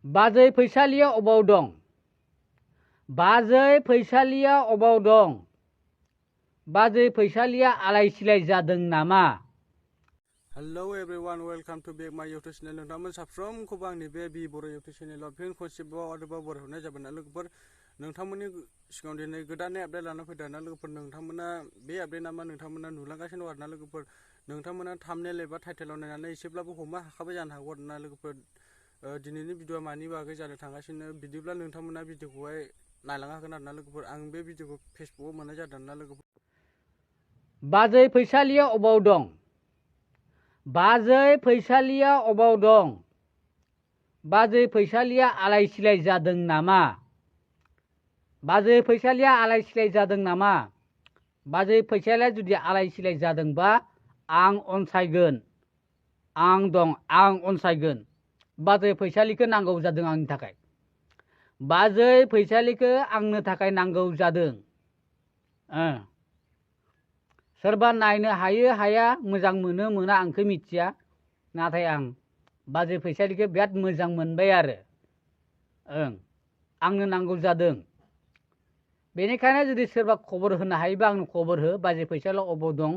बाजै फैसालिया अबाव दं? बाजै फैसालिया अबाव दं? बाजै फैसालिया आलाय सिलाय जादों नामा? हेलो एवरीवन, वेलकम टू बेक माय यूट्यूब चैनल। नोंथांमोन साफ्रोमखौबो आंनि बे बि बर' यूट्यूब चेनेलाव फिन खनसेबाव आरोबाव बर' होनाय जाबाय ना लोगोफोर। नोंथांमोननि सिगाङाव दिनै गोदान आपडेट लाना फैदों ना लोगोफोर। नोंथांमोना बे आपडेटआ मा नोंथांमोना नुलांगासिनो दं आरोना लोगोफोर। नोंथांमोना थाम्बनेल एबा टाइटेलाव नायनानै एसेब्लाबो हमनो हाखाबाय जानो हागौ आरोना लोगोफोर। दिनैनि भिडिअआ मानि बागै जानो थांगासिनो, बिदिब्ला नोंथांमोना भिडिअखौहाय नायलांहागोन आरोना लोगोफोर। आं बे भिडिअखौ फेसबुकआव मोननाय जादों ना लोगोफोर। बाजै फैसालिया अबाव दं? बाजै फैसालिया अबाव दं? बाजै फैसालिया आलाय सिलाय जादों नामा? बाजै फैसालिया आलाय सिलाय जादों नामा? बाजै फैसालिया जुदि आलाय सिलाय जादोंबा आं अनसायगोन। आं दं, आं अनसायगोन। बाजै फैसालिखौ नांगौ जादों आंनि थाखाय। बाजै फैसालिखौ आंनो थाखाय नांगौ जादों। सोरबा नायनो हायो हाया, मोजां मोनो मोना आंखौ मिथिया, नाथाय आं बाजै फैसालिखौ बिराद मोजां मोनबाय आरो। आंनो नांगौ जादों। बेनिखायनो जुदि सोरबा खबर होनो हायोबा आंनो खबर हो, बाजै फैसालिया अबाव दं।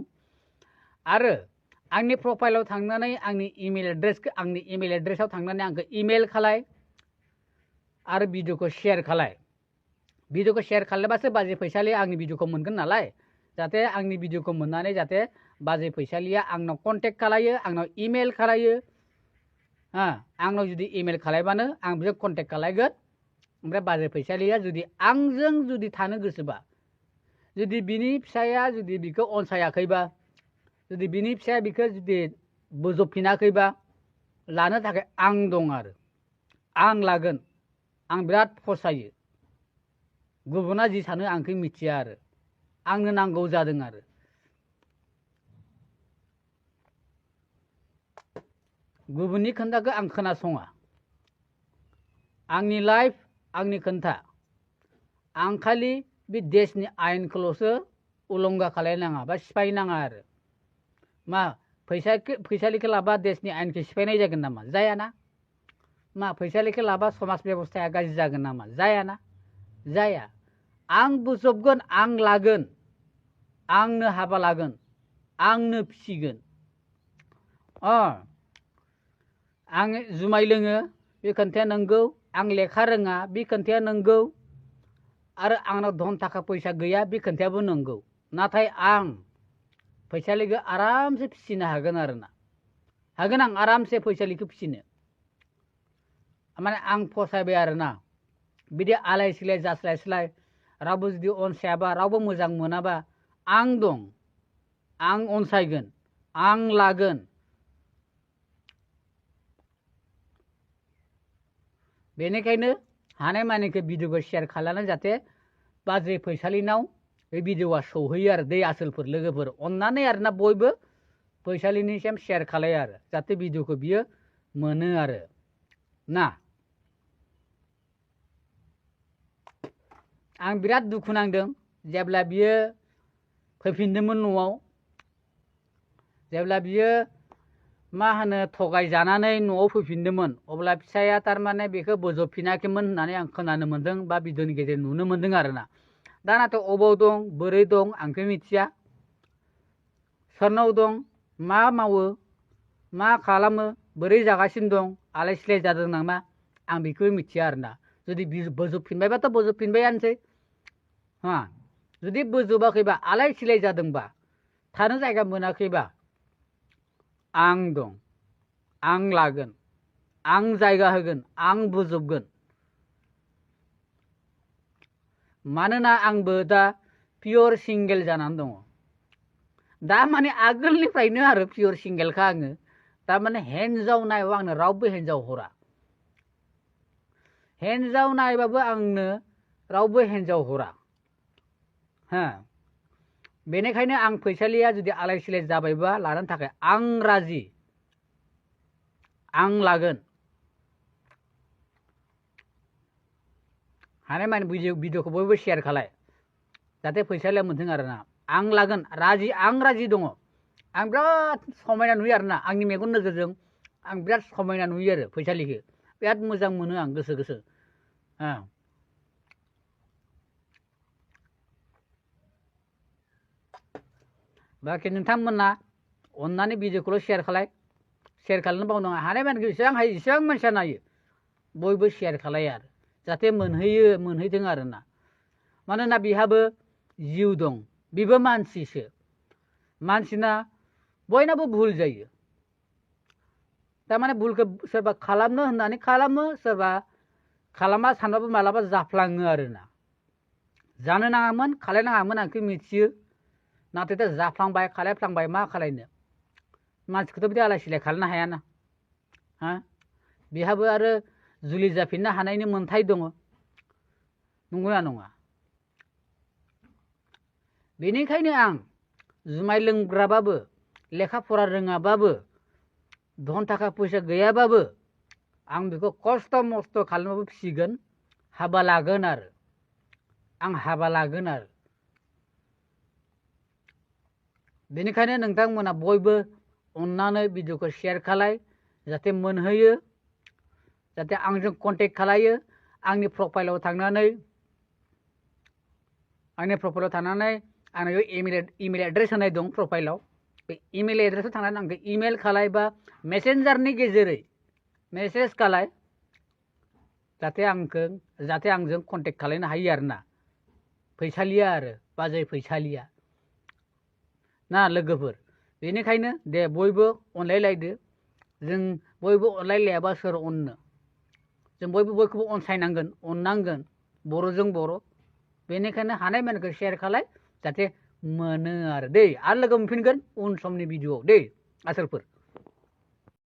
आरो आंनि प्रफाइलाव थांनानै आंनि इमेल एड्रेसाव थांनानै आंखौ इमेल खालाय आरो भिडिअखौ शेयार खालाय। भिडिअखौ शेयार खालायबासो बाजै फैसालिया आंनि भिडिअखौ मोनगोन नालाय, जाहाथे आंनि भिडिअखौ मोननानै जाहाथे बाजै फैसालिया आंनाव कन्टेक्ट खालायो, आंनाव इमेल खालायो। आंनाव जुदि इमेल खालायबानो आं बिखौ कन्टेक्ट खालायगोन। ओमफ्राय बाजै फैसालिया जुदि आंजों जुदि थानो गोसोबा, जुदि बिनि फिसाया जुदि बिखौ अनसायाखैबा, जुदि बिनि फिसाया बिखौ जुदि बोजबफिनाखैबा, लानो थाखाय आं दं आरो। आं लागोन। आं बिराद फसायो। गुबुना जि सानो आंखौ मिथिया आरो। आंनो नांगौ जादों आरो। गुबुननि खोन्थाखौ आं खोनासङा। आंनि लाइफ, आंनि खोन्था। आं खालि बे देशनि आयेनखौल'सो उलंघा खालायनाङा बा सिफायनाङा आरो। मा फैसालिखौ लाबा देशनि आयेनखौ सिफायनाय जागोन नामा? जायाना। मा फैसालिखौ लाबा समाज बेबस्थाया गाज्रि जागोन नामा? जायाना। जाया। आं बोजबगोन, आं लागोन। आंनो हाबा लागोन, आंनो फिसिगोन। आं जुमाय लोङो, बे खोन्थाया नंगौ। आं लेखा रोङा, बे खोन्थाया नंगौ। आरो आंनाव धन थाखा फैसा गैया, बे खोन्थायाबो नंगौ। नाथाय आं फैसालिखौ आरामसे फिसिनो हागोन आरोना। हागोन आं आरामसे फैसालिखौ फिसिनो। माने आं फसायबाय आरोना। बिदि आलाय सिलाय जास्लाय स्लाय रावबो जुदि अनसायाबा, रावबो मोजां मोनाबा, आं दं। आं अनसायगोन। आं लागोन। बेनिखायनो हानायमानिखौ भिडिअखौ शेयार खालामनानै जाहाथे बाजै फैसालिनाव बे भिडिअआ सौहैयो आरो। दै आसोलफोर लोगोफोर अननानै आरोना बयबो फैसालिनिसिम शेयार खालायो आरो, जाहाथे भिडिअखौ बियो मोनो आरो ना। आं बिराद दुखु नांदों जेब्ला बियो फैफिनदोंमोन न'आव। जेब्ला बियो मा होनो थगायजानानै न'आव फैफिनदोंमोन, अब्ला फिसाया थारमाने बेखौ बोजबफिनाखैमोन होननानै आं खोनानो मोन्दों बा भिडिअनि गेजेरजों नुनो मोन्दों आरोना। दा नाथाय अबाव दं, बोरै दं आंखौ मिथिया। सोरनाव दं, मा मावो, मा खालामो, बोरै जागासिनो दं, आलाय सिलाय जादों नामा, आं बेखौ मिथिया आरोना। जुदि बोजबफिनबायबाथ' बोजबफिनबायानोसै। जुदि बोजबाखैबा, आलाय सिलाय जादोंबा, थानो जायगा मोनाखैबा, आं दं। आं लागोन। आं जायगा होगोन। आं बोजबगोन। मानोना आंबो दा पियर सिंगेल जानानै दङ। दा माने आगोलनिफ्रायनो आरो पियर सिंगेलखा आङो। थारमाने हिन्जाव नायबाबो आंनो रावबो हिन्जाव हरा। हिन्जाव नायबाबो आंनो रावबो हिन्जाव हरा। बेनिखायनो आं फैसालिया जुदि आलाय सिलाय जाबायबा लानो थाखाय आं राजि। आं लागोन। हानायमानि भिडिअखौ बयबो शेयार खालाय, जाहाथे फैसालिया मोनथों आरोना। आं लागोन, राजि, आं राजि दङ। आं बिराद समायना नुयो आरोना। आंनि मेगन नोजोरजों आं बिराद समायना नुयो आरो फैसालिखौ। बिराद मोजां मोनो आं गोसो गोसो बाखि नोंथांमोना अननानै भिडिअखौल' शेयार खालामनो बावनाङा हानाय मानसिखौ जेसेबां हायो एसेबां मानसिया नायो बयबो शेयार खालायो आरो जाहाथे मोनहैथों आरोना मानोना बिहाबो जिउ दं बिबो मानसिसो मानसिना बयनाबो भुल जायो तारमाने भुलखौ सोरबा खालामनो होननानै खालामो सोरबा खालामा सानबाबो मालाबा जाफ्लाङो आरोना जानो नाङामोन खालायनाङामोन आं मिथियो नाथाय दा जाफ्लांबाय खालायफ्लांबाय मा खालायनो मानसिखौथ' बिदि आलाय सिलाय खालामनो हायाना बिहाबो आरो जुलि जाफिननो हानायनि मोन्थाय दङ नंगौना नङा बेनिखायनो आं जुमाय लोंग्राबाबो लेखा फरा रोङाबाबो धन थाखा फैसा गैयाबाबो आं बेखौ खस्थ' मस्थ' खालामबाबो फिसिगोन हाबा लागोन आरो आं हाबा लागोन आरो बेनिखायनो नोंथांमोना बयबो अननानै भिडिअखौ शेयार खालाय जाहाथे मोनहैयो जाहाथे आंजों कन्टेक्ट खालायो आंनि प्रफाइलाव थांनानै आंनो इमेल एड्रेस होनाय दं प्रफाइलाव बे इमेल एड्रेसाव थांनानै आंखौ इमेल खालाय बा मेसेन्जारनि गेजेरै मेसेज खालाय जाहाथे आंजों कन्टेक्ट खालायनो हायो आरोना फैसालिया आरो बाजै फैसालिया ना लोगोफोर बेनिखायनो दे बयबो अनलायलायदो जों बयबो अनलायलायाबा सोर अननो जों बयबो बयखौबो अनसायनांगोन अननांगोन बर'जों बर' बेनिखायनो हानाय मानसिखौ शेयार खालाय जाहाथे मोनो आरो दै आरो लोगो मोनफिनगोन उन समनि भिडिअआव दै आसोलफोर